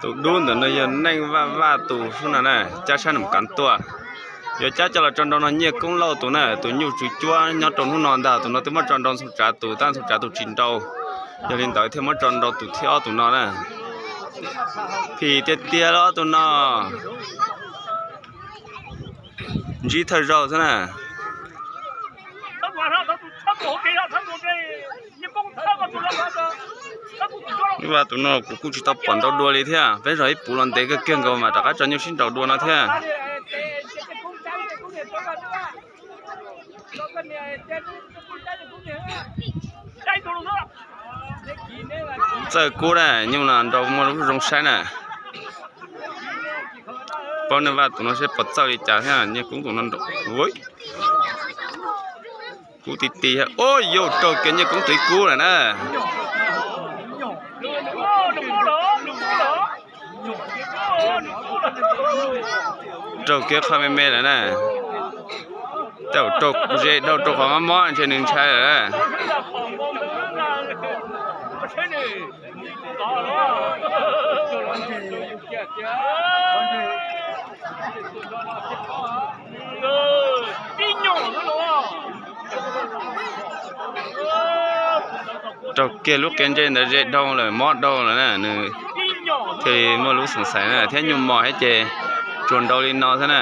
Tus dub ntawm no yog Neej Vaj Vaj tus xwb no na, cab sab num kav tuaj. Yuav cab coj los tso nrau no Nyiaj Koob Lauj tus na, tus nyuj tswv cuab nyob rau hnub no ntag. Tus no twb muab tso nrau Ntxoog Tsav tus, tab Ntxoog Tsav tus tsis nrau, yog li ntawd thiaj muab tso nrau tus thib ob tus no na. Phim tiag tiag los tus no. Ntsib thawj zaug xwb na. Vaj tus no kuv kuj tsis tau pom ntau dua li thiab, peb zog ib puv los ntev kawg kiag nkaus mas rov qab tso nyuj sib nraus dua no thiab. Txawj kub na, nyuj no nrau muaj lub zoo saib na. Paub Neej Vaj tus no seb puas txawj li cas thiab, Nyiaj Koob tus no nrau. Kub ti ti, ua yau raug kiag Nyiaj Koob tus ib kub lawm na. Raug kiag qhov me me lawm na. Tej zaum raug ze dhau rau qhov mob mob ntshe nws ntshai lawm na. Raug kiag lub qia ntsej ntawd ze dhau lawm, mob dhau lawm na, nws thiaj li muaj lub xeem xaiv na, thiab nyuj mos thiab ces tsuas nrau li no xwb na.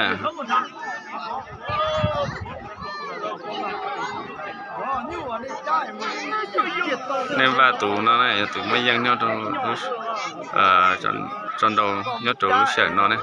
Neej Vaj tus no na yog tus muaj yeej nyob rau, tso nrau nyob rau lub sij hawm no ne.